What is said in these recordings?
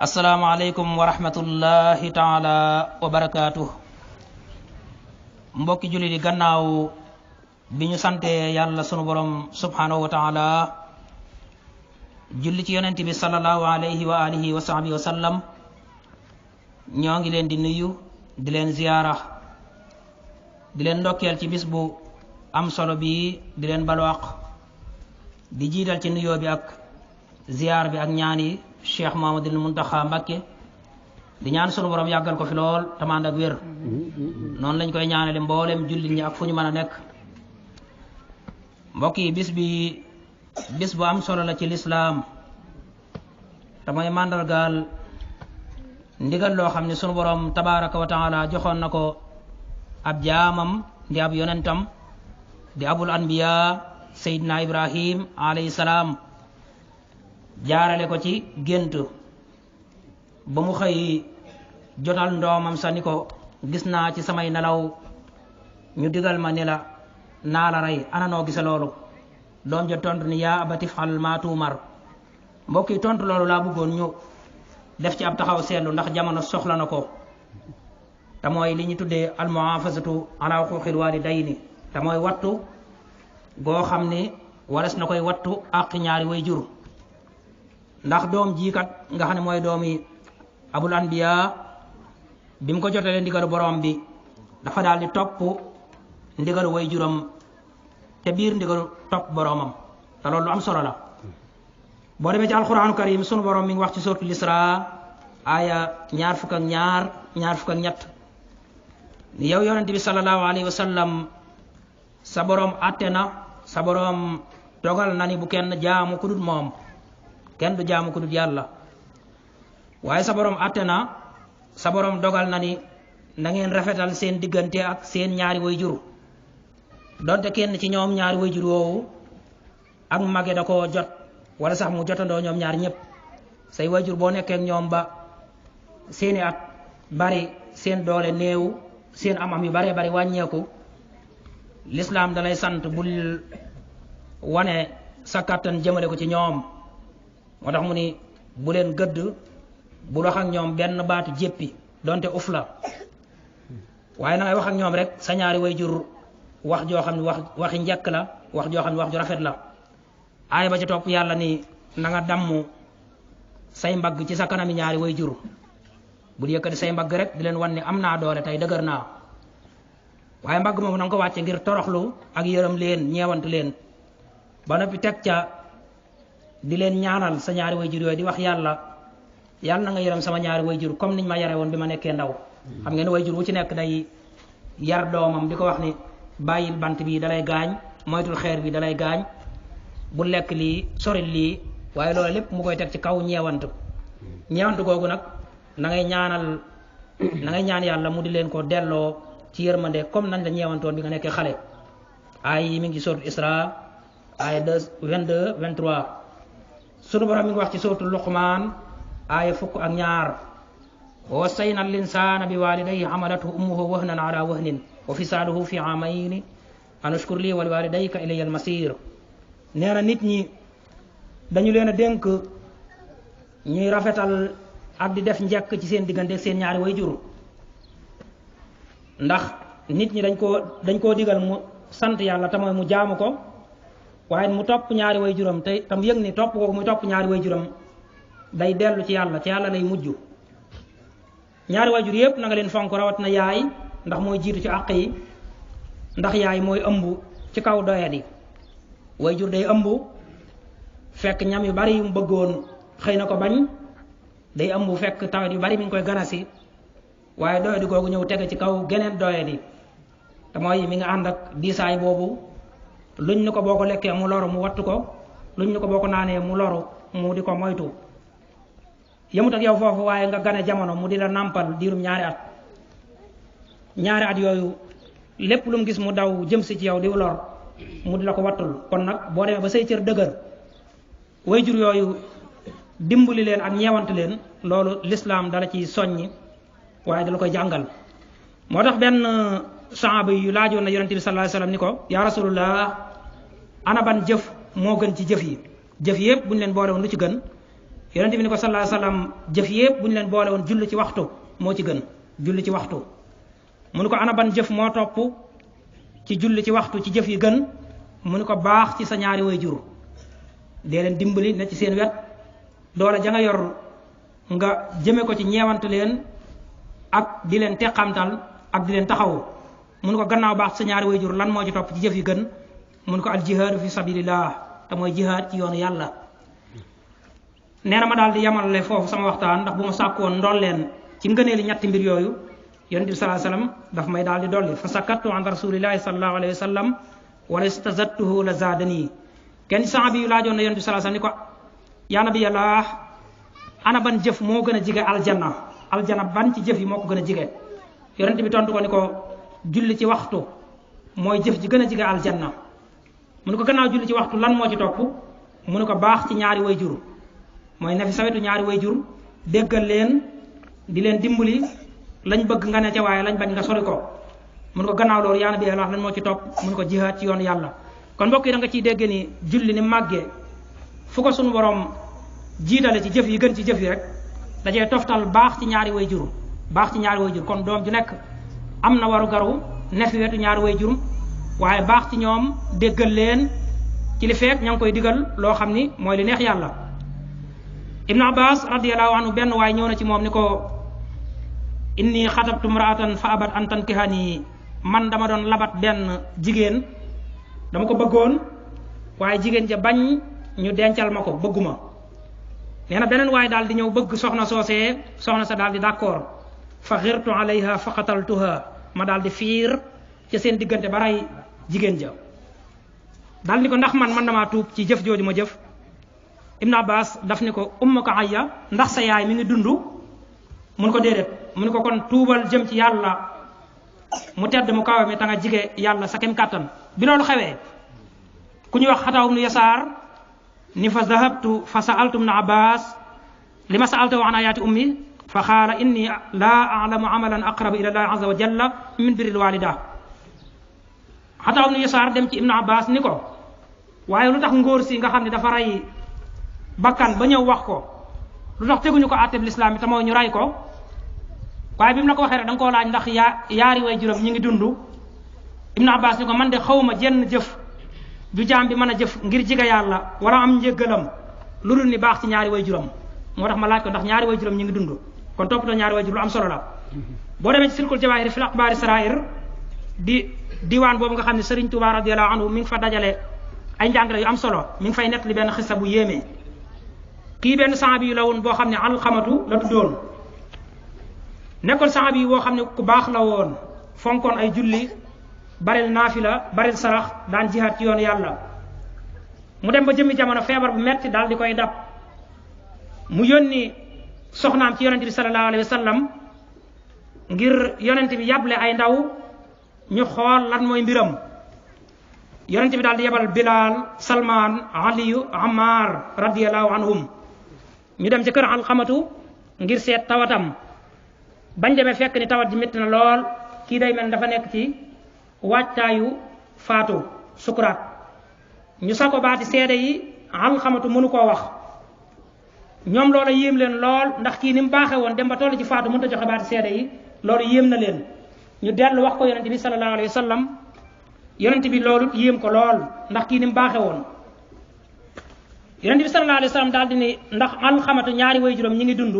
asalaamaaleykum wa rahmatullahi taala wa barakaatuh. mbokki julli di gannaaw bi ñu sante yàlla sunu borom subhanahu wa taala julli ci yonent bi sallallahu alayhi wa alihi wa sahbihi wa sallam ñoo ngi leen di nuyu di leen ziyaara di leen ndokkeel ci bis bu am solo bi di leen balwaq di jiital ci nuyoo bi ak ziyaar bi ak ñaan yi Cheikh Mouhamadoul Mountakha Mbacké di ñaan sunu borom yàggal ko fi lool tamand ak wér noonu lañ koy ñaanale mboolem jullit ñi ak fu ñu mën a nekk. mbokk yi bis bu am solo la ci lislaam te mooy màndargaal ndigal loo xam ne sunu borom tabaraka wa taala joxoon na ko ab jaamam di ab yonentam di abul anbiya Seydina Ibrahim alayhi salaam jaarale ko ci gént ba mu xëy jotal ndoomam sa ni ko gis naa ci samay nelaw ñu digal ma ni la naa la rey ana noo gise loolu doom ja tontu ni yaa abati fal maa tuumar. mbokk yi tontu loolu laa bëggoon ñu def ci ab taxaw seetlu ndax jamono soxla na ko te mooy li ñu tuddee al muhafazatu ala xuquqil walidayni te mooy wattu goo xam ni wares na koy wattu àq ñaari way jur. ndax doom jiikat nga xam ne mooy doomi abul anbiya bi mu ko jotalee ndigalu borom bi dafa daal di topp ndigalu way juram te biir ndigalu topp boromam te loolu lu am solo la. boo demee ci alquranu karim sunu borom mi ngi wax ci suratul isra aya ñaar fukk ak ñett ni yow yonent bi sallallahu alayhi wa sallam sa borom atte na sa borom dogal na ni bu kenn jaamu ku dul moom kenn du jaamu ku dul yàlla waaye sa borom atte na sa borom dogal na ni na ngeen rafetal seen diggante ak seen ñaari way jur donte kenn ci ñoom ñaari way jur woowu ak mage da koo jot wala sax mu jotandoo ñoom ñaar ñëpp say way jur boo nekkee ak ñoom ba seeni at bari seen doole néew seen am yu baree bari wàññeeku lislaam dalay sant bul wane sa kàttan jëmale ko ci ñoom moo tax mu ni bu leen gëdd bu wax ak ñoom benn baatu jéppi donte uf la waaye na ngay wax ak ñoom rek sa ñaari way jur wax joo xam ne waxi njëkk la wax joo xam ne wax ju rafet la. aaya ba ci topp yàlla ni na nga damm say mbagg ci sa kanami ñaari way jur bu yëkkati say mbagg rek di leen wan ne am naa doole tey dëgër naa waaye mbagg moom na nga ko wàcce ngir toroxlu ak yërëm leen ñeewant leen ba noppi teg ca di leen ñaanal sa ñaari way jur yooyu di wax yàlla na nga yërëm sama ñaari way jur comme niñ ma yare woon bi ma nekkee ndaw. xam ngeen way jur wu ci nekk day yar doomam di ko wax ni bàyyil bant bi dalay gaañ moytul xeer bi dalay gaañ bu lekk lii soril lii waaye loolu lépp mu koy teg ci kaw ñeewant googu nag na ngay ñaan yàlla mu di leen ko delloo ci yërmande comme nañ la ñeewantoon bi nga nekkee xale. ay yi mi ngi ci suratul Isra ay 22 23 sunu borom mi ngi wax ci suratul Luqman ay fukk ak ñaar wa wassayna al insana bi walidayhi hamalathu ummuhu wahnan ala wahnin wa fisaaluhu fi amayni an ushkur lii wa li walidayka ilayya al masir. nee na nit ñi dañu leen a dénk ñuy rafetal ak di def njekk ci seen diggante seen ñaari way jur ndax nit ñi dañ koo digal mu sant yàlla te mooy mu jaamu ko waaye mu topp ñaari way juram te tam yëg ni topp kooku muy topp ñaari way juram day dellu ci yàlla lay mujj. ñaari way jur yépp na nga leen fonk rawat na yaay ndax mooy jiitu ci àq yi ndax yaay mooy ëmb ci kaw doyadi way jur day ëmb fekk ñam yu bari yu mu bëggoon xëy na ko bañ day ëmb fekk tawet yu bari mi ngi koy ganasi waaye doyadi googu ñëw tege ci kaw geneen doyadi te mooy mi nga ànd ak diisaay boobu luñ ni ko boo ko lekkee mu loru mu wattu ko luñ ni ko boo ko naanee mu loru mu di ko moytu yemut ak yow foofu waaye nga gane jamono mu di la nàmpal diirum ñaari at yooyu lépp lu mu gis mu daw jëm si ci yow di lor mu di la ko wattul kon nag boo demee ba say cër dëgër way jur yooyu dimbali leen ak ñeewant leen loolu lislaam dala ci soññi waaye dala koy jàngal. moo tax benn sahaaba yu laajoon na yonente bi sallallahu alayhi wasallam ni ko yaa rasulullah ana ban jëf moo gën ci jëf yi jëf yépp buñ leen boole woon lu ci gën yonent bi ni ko sallallahu alayhi wasallam jëf yépp buñ leen boole woon julli ci waxtu moo ci gën julli ci waxtu mu ni ko ana ban jëf moo topp ci julli ci waxtu ci jëf yi gën mu ni ko baax ci sa ñaari waajur dee leen dimbali ne ci seen wet doole ja nga yor nga jëme ko ci ñeewante leen ak di leen teqamtal ak di leen taxawu mu ni ko gannaaw baax ci sa ñaari waajur lan moo ci topp ci jëf yi gën mu ni ko al jihaadu fi sabilillah te mooy jihaad ci yoonu yàlla nee na ma daal di yemale foofu sama waxtaan ndax bu ma sàkkoon ndool leen ci ngëneeli ñetti mbir yooyu yonent bi sallallahu alayhi wasallam daf may daal di dolli fa sakattu an rasulillahi sallallahu alayhi wasallam wala istazadtuhu la zaadani kenn sahabi yu laajoon na yonent bi sallallahu alayhi wasallam ni ko yaa nabiyallah ana ban jëf moo gën a jige aljanna ban ci jëf yi moo ko gën a jige yonent bi tontu ko ni ko julli ci waxtu mooy jëf ji gën a jige aljanna mu ne ko gannaaw julli ci waxtu lan moo ci topp mu ne ko baax ci ñaari wayjur mooy ne fi sawetu ñaari wayjur déggal leen di leen dimbali lañ bëgg nga ne ca waaye lañ bañ nga sori ko mu ne ko gannaaw loolu yaa nabi Allah lan moo ci topp mu ne ko jihaad ci yoonu yàlla kon mbokk yi da nga ciy dégg ni julli ni màggee fu ko suñu borom jiitale ci jëf yi gën ci jëf yi rek dajee toftal baax ci ñaari wayjur kon doom ju nekk am na waru garu ne fi wetu ñaari wayjur waaye baax ci ñoom déggal leen ci li feek ña ngi koy digal loo xam ni mooy li neex yàlla Ibn Abbas radiyallahu anhu benn waaye ñëw na ci moom ni ko inni xatabtu mraatan fa abat an tankihani man dama doon labat benn jigéen dama ko bëggoon waaye jigéen ja bañ ñu dencal ma ko bëgguma nee na beneen waaye daal di ñëw bëgg soxna soosee soxna sa daal di d'accord fa xirtu alayha fa qataltuha ma daal di fiir ca seen diggante ba rey jigéen ja daal ni ko ndax man damaa tuub ci jëf jooju ma jëf Ibn Abbas daf ni ko umma ko ayya ndax sa yaay mi ngi dund mun ko déedéet mu ni ko kon tuubal jëm ci yàlla mu tedd mu kawe mi ta nga jige yàlla sa kem kàttan bi loolu xewee ku ñuy wax Xataw ibnu Yasaar ni fa zahabtu fa sa'altu Ibn Abbas li ma sa'altahu an ayaati ummi fa qaala inni laa a'lamu amalan aqraba ila Allah azza wa jalla min birril walida Xataw ibnu Yasaar dem ci Ibn Abbas ni ko waaye lu tax ngóor si nga xam ne dafa rey bakkan ba ñëw wax ko lu tax teguñu ko àtteb lislaam bi te mooy ñu rey ko waaye bi mu la ko waxee rek da nga koo laaj ndax yaari way juróom ñi ngi dund Ibn Abbas ni ko man de xawma jenn jëf ju jaam bi mën a jëf ngir jiga yàlla wala am njéggalam lu dul ni baax ci ñaari way juróom moo tax ma laaj ko ndax ñaari way juróom ñi ngi dund kon toppatoo ñaari way jur lu am solo la boo demee ci silkul jawaahir fil axbaari sarair di diwaan boobu nga xam ne Serigne Touba radiyallahu anhu mi ngi fa dajale ay njàngale yu am solo mi ngi fay nekk li benn xissa bu yéemee kii benn sahabi yu la woon boo xam ne alxamatu la tuddoon nekkoon sahabi yi boo xam ne ku baax la woon fonkoon ay julli baril naafila baril sarax daan jihaad ci yoonu yàlla mu dem ba jëmmi jamono feebar bu metti daal di koy dab mu yónni soxnaam ci yonente bi sallallahu alayhi wa sallam ngir yonente bi yàble ay ndaw ñu xool lan mooy mbiram yonente bi daal di yebal Bilal Salman Aliyu Ammar radiyallahu anhum ñu dem ci kër alxamatu ngir seet tawatam bañ demee fekk ni tawat ji métti na lool kii day mel dafa nekk ci waajtaayu faatu sukuraat ñu sako baati seede yi alxamatu mënu koo wax ñoom loola yéem leen lool ndax kii ni mu baaxee woon dem ba toll ci faatu mënut a joxe baati seede yi loolu yéem na leen ñu dellu wax ko yonente bi sallallahu alayhi wa sallam yonente bi loolu yéem ko lool ndax kii ni mu baaxee woon yonente bi sallallahu alayhi wa sallam daal di ni ndax alxamatu ñaari way juróom ñi ngi dund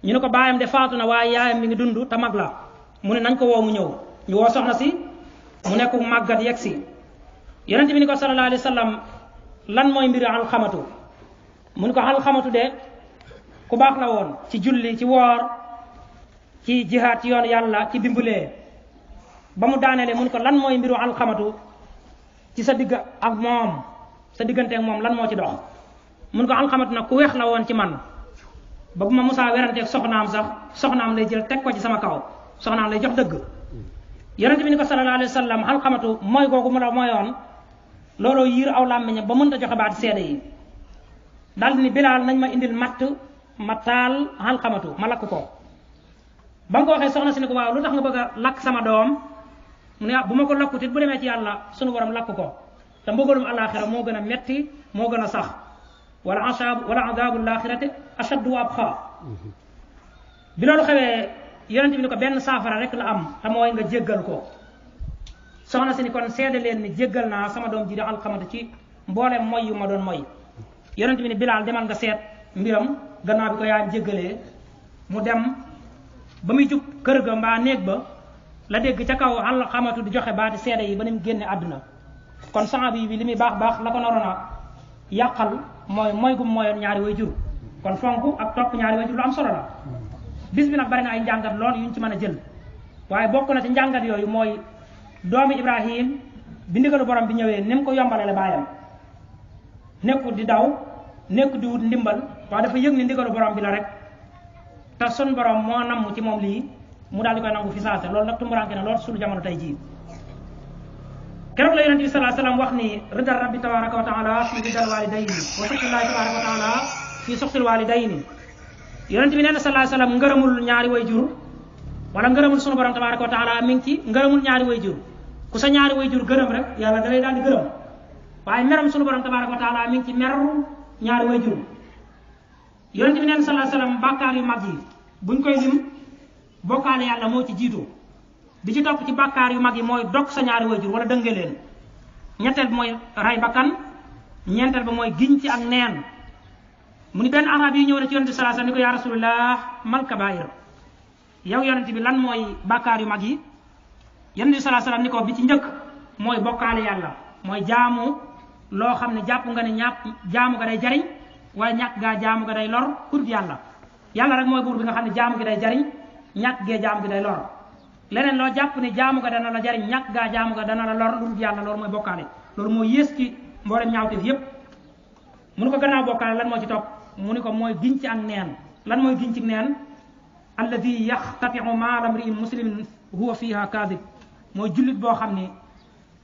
ñu ne ko baayam de faatu na waaye yaayam mi ngi dund te mag la mu ne nañ ko woo mu ñëw ñu woo soxna si mu nekk màggat yegg si yonente bi ni ko sallallahu alayhi wa sallam lan mooy mbiri alxamatu mu ne ko alxamatu de ku baax la woon ci julli ci woor ci jihaad ci yoonu yàlla ci dimbalee ba mu daanelee mu ne ko lan mooy mbiru alxamatu ci sa digg ak moom sa diggante ak moom lan moo ci dox mu ne ko alxamatu nag ku weex la woon ci man ba bu ma musaa weranteeg soxnaam sax soxnaam lay jël teg ko ci sama kaw soxnaam lay jox dëgg yonente bi ni ko sallallahu alayhi wa sallam alxamatu mooy googu mu la mooyoon looloo yiir aw làmmiñam ba mënta joxe baati seede yi daal di ni Bilaal nañ ma indil matt ma taal alxamatu ma lakk ko ba nga ko waxee soxna si ne ko waaw lu tax nga bëgg a lakk sama doom mu ne bu ma ko lakkutit bu demee ci yàlla sunu borom lakk ko te mbugalum alaxira moo gën a metti moo gën a sax wala azabul axirati ashaddu wa abqa bi loolu xewee yonent bi ni ko benn saafara rek la am te mooy nga jéggal ko soxna si ni kon seede leen ni jéggal naa sama doom ji di Alqamata ci mboolem moy yu ma doon moy yonent bi ni Bilaal demal nga seet mbiram gannaaw bi ko yaayam jéggalee mu dem ba muy jub kër ga mbaa néeg ba la dégg ca kaw Alqamatu di joxe baati seede yi ba ni mu génne àdduna kon saxaabi bi li muy baax la ko naroon a yàqal mooy gum mooyoon ñaari way jur kon fonk ak topp ñaari way jur lu am solo la bis bi nag bari na ay njàngat lool yuñ ci mën a jël waaye bokk na ci njàngat yooyu mooy doomi Ibrahim bi ndigalu borom bi ñëwee ni mu ko yombalale baayam nekkul di daw nekkul di wut ndimbal waaye dafa yëg ni ndigalu borom bi la rek te sun borom moo namm ci moom lii mu daal di koy nangu fi saase loolu nag tumuraanke na lool suñu jamono tey jii keroog la yonent bi sallallahu alayhi wasallam wax ni ridal rabbi tabaraka wa taala fi ridal walidayni wa suxtillahi tabaraka wa taala fi suxtil walidayni yonent bi nee na sallallahu alayhi wasallam ngërëmul ñaari way jur wala ngërëmul sunu borom tabaraka wa taala mi ngi ci ngërëmul ñaari way jur ku sa ñaari way jur gërëm rek yàlla da lay daal di gërëm waaye meram sunu borom tabaraka wa taala mi ngi ci meru ñaari way jur yonent bi nee na sallallahu alayhi wasallam bàkkaar yu mag yi buñ koy lim bokkaale yàlla moo ci jiitu bi ci topp ci bàkkaar yu mag yi mooy dog sa ñaari way jur wala dënge leen ñetteel bi mooy ray bakkan ñeenteel ba mooy giñ ci ak neen mu ni benn arab yi ñëw na ci yonent bi sallallahu alayhi wasallam ni ko yaa rasulullah mal kabair yow yonent bi lan mooy bàkkaar yu mag yi yonent bi sallallahu alayhi wasallam ni ko bi ci njëkk mooy bokkaale yàlla mooy jaamu loo xam ne jàpp nga ne jaamu nga day jariñ waaye ñàkk gaa jaamu nga day lor pour yàlla rek mooy buur bi nga xam ne jaamu gi day jariñ ñàkk gee jaamu gi day lor leneen loo jàpp ne jaamu ga dana la jariñ ñàkk gaa jaamu ga dana la lor lu yàlla loolu mooy bokkaale loolu mooy yées ci mboolem ñaawteef yépp mu ni ko gannaaw bokkaale lan moo ci topp mu ni ko mooy giñ ci ak neen lan mooy giñ ci neen alladi yaxtatiu maala mriin muslimin huwa fiha kadib mooy jullit boo xam ne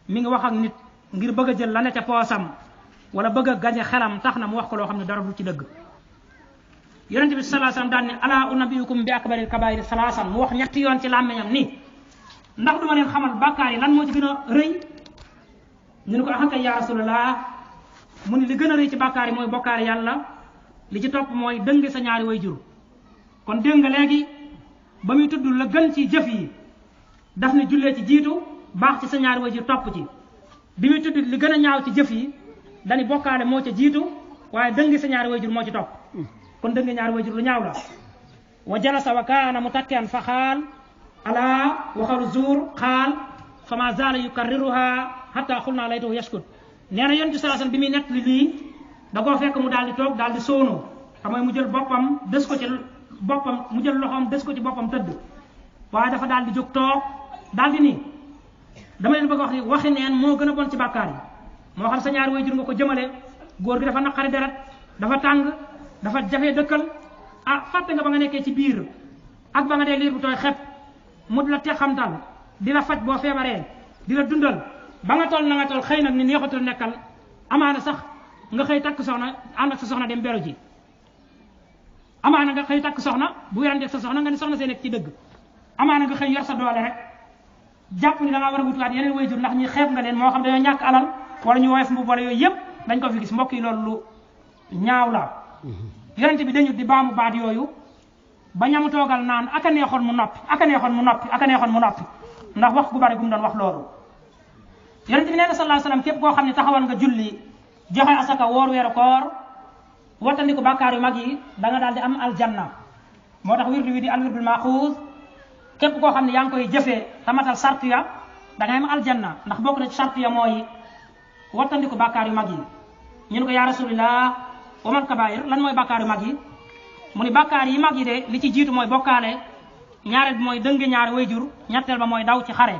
mi ngi wax ak nit ngir bëgg a jël la ne ca poosam wala bëgg a gañe xelam tax na mu wax ko loo xam ne dara du ci dëgg yonent bi sallallahu alayhi wasallam daan ne ala unabiyukum bi akbaril kabair salaasan mu wax ñetti yoon ci làmmeñam ni ndax duma leen xamal bàkkaar yi lan moo ci gën a rëy ñu ne ko axakay ya rasulullah mu ni li gën a rëy ci bàkkaar yi mooy bokkaar yàlla li ci topp mooy dëng sa ñaari way jur kon dégg nga léegi ba muy tudd la gën ci jëf yi daf ne jullee ci jiitu baax ci sa ñaari way jur topp ci bi muy tudd li gën a ñaaw ci jëf yi dani bokkaale moo ca jiitu waaye dëng sa ñaari way jur moo ci topp kon dëng ñaari way jur lu ñaaw la wa jalasa wa kaana mutakkian fa xaal ala waxalu zuur xaal fa ma zaala yukarriruha hatta xul naa laytuhu yashkut nee na yonent bi sallallahu alayhi wasallam bi muy nett li lii da koo fekk mu daal di toog daal di sóonu xam mooy mu jël boppam des ko ci boppam mu jël loxoom des ko ci boppam tëdd waaye dafa daal di jóg toog daal di nii dama leen bëgg wax ni waxi neen moo gën a bon ci bàkkaar yi moo xam sa ñaari way jur nga ko jëmale góor gi dafa naqari deret dafa tàng dafa jafee dëkkal fàtte nga ba nga nekkee ci biir ak ba nga dee liir bu tooy xepp mu di la texamtal di la faj boo feebaree di la dundal ba nga toll na nga toll xëy nag ni neexatul nekkal amaana sax nga xëy takk soxna ànd ak sa soxna dem beru ji amaana nga xëy takk soxna bu werante sa soxna nga ni soxna see nekk ci dëgg amaana nga xëy yor sa doole rek jàpp ni da ngaa war a wutwaat yeneen waajur ndax ñi xeeb nga leen moo xam dañoo ñàkk alal wala ñu woyof mbubb wala yooyu yëpp dañ ko fi gis mbokk yi loolu lu ñaaw la yonent bi dañu di baamu baat yooyu ba ñamu toogal naan aka neexoon mu noppi aka neexoon mu noppi aka neexoon mu noppi ndax wax gu bari gu mu doon wax loolu yonent bi nee na sallallahu alayhi wasallam képp koo xam ne taxawal nga julli joxe asaka woor weeru koor wattandiku bàkkaar yu mag yi da nga daal di am aljanna moo tax wirdu wi di alwirdul maxuus képp koo xam ne yaa ngi koy jëfee tamatal sart ya da ngay am aljanna ndax bokk na ci sart ya mooy wattandiku bàkkaar yu mag yi ñu ne ko yaa rasulillah wa man kabair lan mooy bàkkaar yu mag yi mu ni bàkkaar yi mag yi de li ci jiitu mooy bokkaale ñaareel bi mooy dënge ñaari wayjur ñetteel ba mooy daw ci xare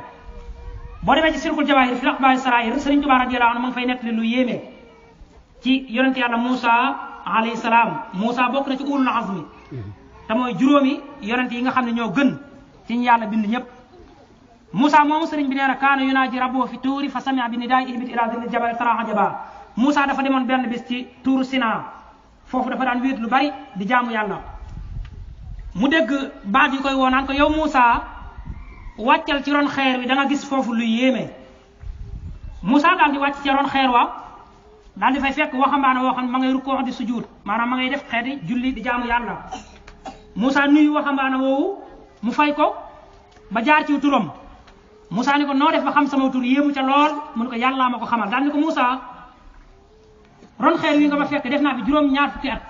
boo demee ci sirkul jawaahir fi axbaari sarair Sëriñ Tuubaa radiyallahu anhu ma ngi fay nettali lu yéeme ci yonent yàlla Muusa alayhi salaam Muusa bokk na ci ulul azmi te mooy juróomi yonent yi nga xam ne ñoo gën ci ñu yàlla bind ñëpp Muusa moomu sëriñ bi nee na kaana yunaaji rabbahu fi tuuri fa sami'a bi nidaay ihbit ila zilli jabal tara ajaba Muusa dafa demoon benn bis ci tuuru Sinaa foofu dafa daan wéet lu bari di jaamu yàlla mu dégg baat yu koy woo naan ko yow Muusa wàccal ci ron xeer wi da nga gis foofu lu yéeme Moussa daal di wàcc ci ron xeer wa daal di fay fekk waxambaane woo xam ne ma ngay rukkoo di sujud maanaam ma ngay def xeeti julli di jaamu yàlla Moussa nuyu waxambaane woowu mu fay ko ba jaar ci turam Moussa ni ko noo def ba xam sama tur yéemu ca lool mu ne ko yàllaa ma ko xamal daal ni ko Moussa ron xeer wi nga ma fekk def naa fi juróom-ñaar fukki at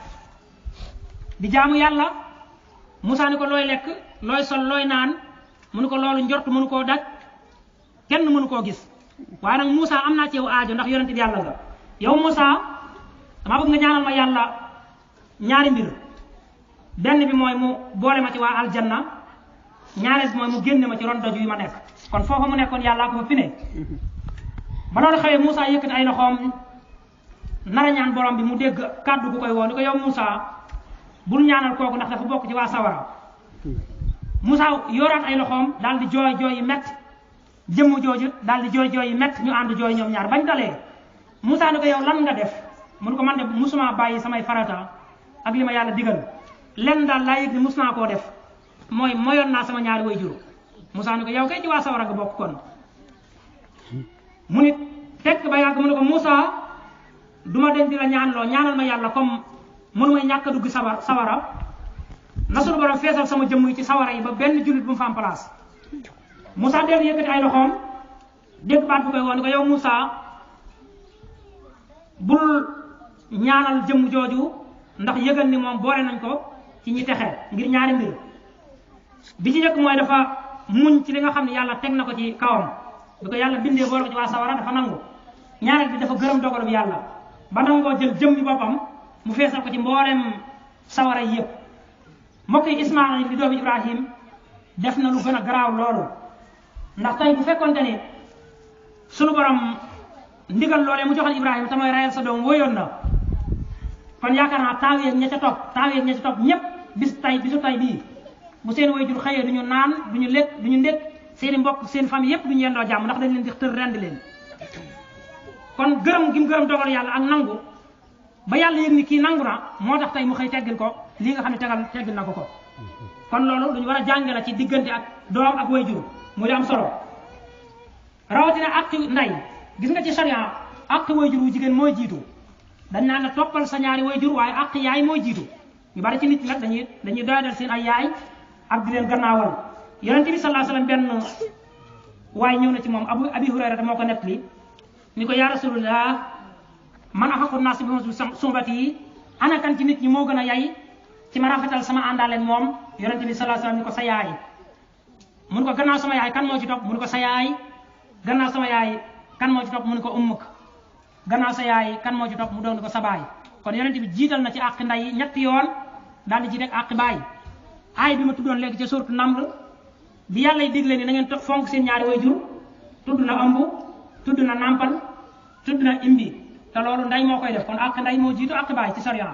di jaamu yàlla Moussa ni ko looy lekk looy sol looy naan mu ne ko loolu njort mënu koo daj kenn mënu koo gis waaye nag Moussa am naa ci yow aajo ndax yonent bi yàlla nga yow Moussa dama bëgg nga ñaanal ma yàlla ñaari mbir benn bi mooy mu boole ma ci waa aljanna ñaareel bi mooy mu génne ma ci ron doj yi ma nekk kon foofa mu nekkoon yàllaa ko fa pine ba loolu xewee Moussa yëkkati ay loxoom nara ñaan borom bi mu dégg kàddu gu koy woo ni ko yow Moussa bul ñaanal kooku ndax dafa bokk ci waa sawara Moussa yoraat ay loxoom daal di jooy jooy yi métti jëmm jooju daal di jooy jooy yi métti ñu ànd jooy ñoom ñaar bañ dalee Moussa ni ko yow lan nga def mu ne ko man de musuma bàyyi samay farata ak li ma yàlla digal lenn daal laa yëg ni mus naa koo def mooy moyoon naa sama ñaari way jur Moussa ni ko yow kay ci waa sawara nga bokk kon mu nit tekk ba yàgg mu ne ko Moussa duma den di la ñaanal ma yàlla comme mënu may ñàkk a dugg sawara na sunu borom feesal sama jëmm yi ci sawara yi ba benn jullit bu mu fa am place Moussa dellu yëkkati ay loxoom dégg baat bu koy woon ni ko yow Moussa bul ñaanal jëmm jooju ndax yëgal ni moom boole nañ ko ci ñi texe ngir ñaari mbir bi ci njëkk mooy dafa muñ ci li nga xam ne yàlla teg na ko ci kawam bi ko yàlla bindee boole ko ci waa sawara dafa nangu ñaareel bi dafa gërëm dogalub yàlla ba nangoo jël jëmmi boppam mu feesal ko ci mboolem sawara yi yëpp mbokk yi Ismaayil di doomu Ibrahim def na lu gën a garaaw loolu ndax tey bu fekkonte ni sunu borom ndigal loolee mu joxal Ibrahima te mooy rayal sa doom wóyoon na kon yaakaar naa taaw yeeg ña ca topp ñëpp bisu tay bii bu seen waajur xëyee du ñu naan du ñu lekk du ñu ndékk seeni mbokk seen famille yëpp du ñu yendoo jàmm ndax dañ leen di tër rend leen kon gërëm gi mu gërëm dogal yàlla ak nangu ba yàlla yëg ni kii nangu na moo tax tey mu xëy teggil ko lii nga xam ne teggil na ko kon loolu lu ñu war a jànge la ci diggante ak doom ak waajur mu di am solo rawatina ak ndey gis nga ci sharia ak waajur wu jigéen mooy jiitu dañ naan la toppal sa ñaari waajur waaye ak yaay mooy jiitu ñu bari ci nit ñi nag dañuy doyadal seen ay yaay ak di leen gannaawal yonente bi sallallahu alayhi wasallam benn waaye ñëw na ci moom abi hurayra moo ko nettali ni ko yaa rasulullah man axaqu naas bi sumbati yi ana kan ci nit ñi moo gën a yay ci ma rafetal sama àndaaleeg moom yonente bi sallallahu alayhi wasallam ni ko sa yaay mun ko gannaaw sama yaay kan moo ci topp mun ko sa yaay gannaaw sama yaay kan moo ci topp mun ko ummuk gannaaw sa yaay kan moo ci topp mu doon ko sa baay kon yonente bi jiital na ci àq nday ñetti yoon daal di ci teg àq baay aay bi ma tuddoon léegi ca sourate Naml bi yàlla digle ni na ngeen fonk seen ñaari wayjur tudd na ëmb tudd na nàmpal tudd na imbi te loolu nday moo koy def kon àq nday moo jiitu àq baay ci sariya